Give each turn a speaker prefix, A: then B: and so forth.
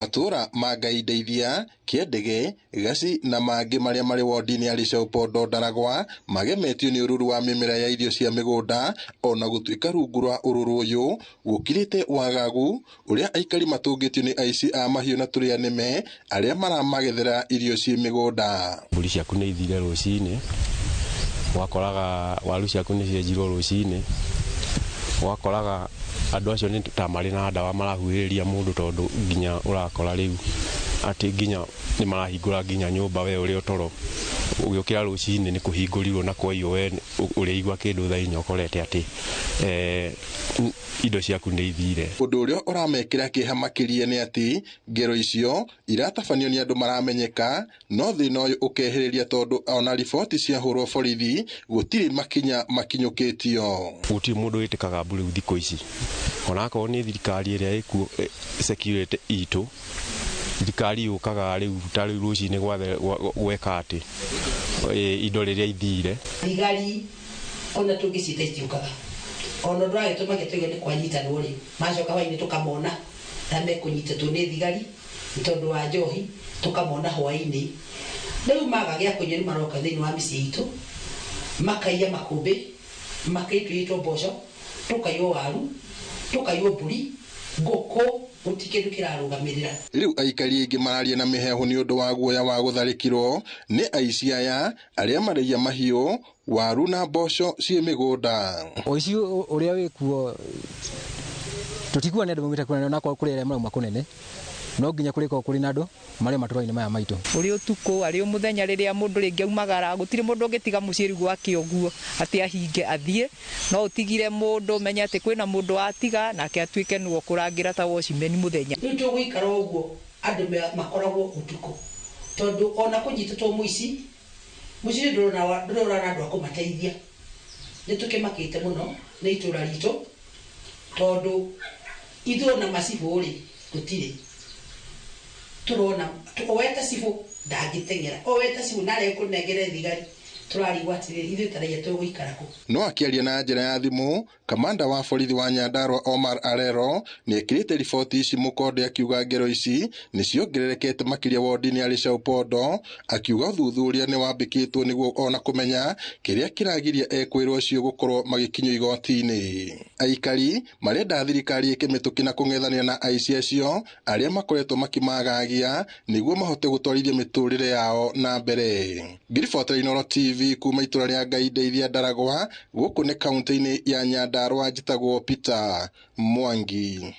A: Matũra ma Ngai Ndeithia, Kĩendege, Gaci na mangĩ marĩa marĩ wodi-inĩ ya Lichaupondo Ndaragwa magemetio nĩ ũrũrũ wa mĩmera ya irio cia mĩgũnda ona gũtuĩka rungu rwa ũrũrũ ũyũ gũkirĩte wagagu ũrĩa aikari matũngĩtio nĩ aici a mahiũ na tũrĩa nĩme arĩa maramagethera irio ciĩ mĩgũnda.
B: Mbũri ciaku nĩ ithire rũcinĩ, wakoraga waru ciaku nĩ cienjirwo rũcinĩ, wakoraga andũ acio nĩ ta marĩ na ndawa marahuhĩrĩria mũndũ tondũ nginya ũrakora rĩu atĩ nginya nĩ marahingũra nginya nyũmba we ũrĩ o toro ũgĩũkĩra rũcinĩ nĩ kũhingũrirwo na kwaiywo we ũrĩigua kĩndũ thaa inya ũkorete atĩ indo ciaku nĩ ithire.
A: Ũndũ ũrĩa ũramekĩra kĩeha makĩria nĩ atĩ ngero icio iratabanio nĩ andũ maramenyeka no thĩna ũyũ ũkehĩrĩria tondũ ona riboti ciahũrwo borithi gũtirĩ makinya makinyũkĩtio.
B: Gũtirĩ mũndũ wĩtĩkaga mbu rĩu thikũ ici, onakorwo nĩ thirikari ĩrĩa ĩkuo security itũ, thirikari yũkaga rĩu ta rĩu rũcinĩ gweka atĩ indo rĩrĩa ithire.
C: Thigari ona tũngĩciĩta itiũkaga, ona ũndũ wagĩtũma tũigue nĩ kwanyitanwo rĩ, macoka hwainĩ tũkamona ta mekũnyitĩtwo nĩ thigari nĩ tondũ wa njohi, tũkamona hwainĩ. Rĩu maga gĩa kũnyua nĩ maroka thĩinĩ wa mĩciĩ itũ, makaiya makũmbĩ, makaitũitwo mboco, tũkaiywo waru, tũkaiywo mbũri, ngũkũ, gũtirĩ kĩndũ kĩrarũgamĩrĩra.
A: Rĩu aikari aingĩ mararia na mĩheehũ nĩ ũndũ wa guoya wa gũtharĩkĩrwo nĩ aici aya arĩa maraiya mahiũ, waru na mboco ciĩ mĩgũnda.
D: Ũici ũrĩa wĩkuo tũtikuona nĩ andũ maumĩte kũnene, onakorwo kũrĩ arĩa marauma kũnene, no nginya kũrĩkorwo kũrĩ na andũ marĩa matũra-inĩ maya maitũ.
E: Ũrĩ ũtukũ, arĩ mũthenya rĩrĩa mũndũ rĩngĩ aumagara, gũtirĩ mũndũ ũngĩtiga mũciĩ rĩu gwake ũguo atĩ ahinge athiĩ, no ũtigire mũndũ ũmenye atĩ kwĩna mũndũ watiga nake atuĩke nĩwe ũkũrangĩra ta watchman mũthenya.
C: Rĩu tũgũikara ũguo andũ makoragwo ũtukũ, tondũ ona kũnyitĩtwo mũici, mũciĩ ndũrona andũ a kũmateithia. Nĩ tũkĩmakĩte mũno nĩ itũra ritũ, tondũ ithuĩ ona macibũ rĩ gũtirĩ. Tũrona owete cibũ ndangĩteng'era, owete cibũ narĩ kũnengere thigari, tũrarigwo atĩrĩrĩ ithuĩ ta raiya tũgũikara kũ.
A: No akĩaria na njĩra ya thimũ, kamanda wa borithi wa Nyandarua Omar Arero nĩ ekĩrĩte riboti ici mũkonde akiuga ngero ici nĩ ciongererekete makĩria wodi-inĩ ya Lichaupondo, akiuga ũthuthuria nĩ wambĩkĩtwo nĩguo ona kũmenya kĩrĩa kĩragiria ekwĩrwo acio gũkorwo magĩkinyio igoti-inĩ. Aikari marenda thirikari ĩke mĩtũkĩ na kũng'ethanĩra na aici acio arĩa makoretwo makĩmagagia nĩguo mahote gũtwarithia mĩtũrĩre yao na mbere. Ngĩribotera Inooro TV kuma itũra rĩa Ngai Ndeithia Ndaragwa, gũkũ nĩ kaunti-inĩ ya Nyandarua, njĩtagwo Peter Mwangi.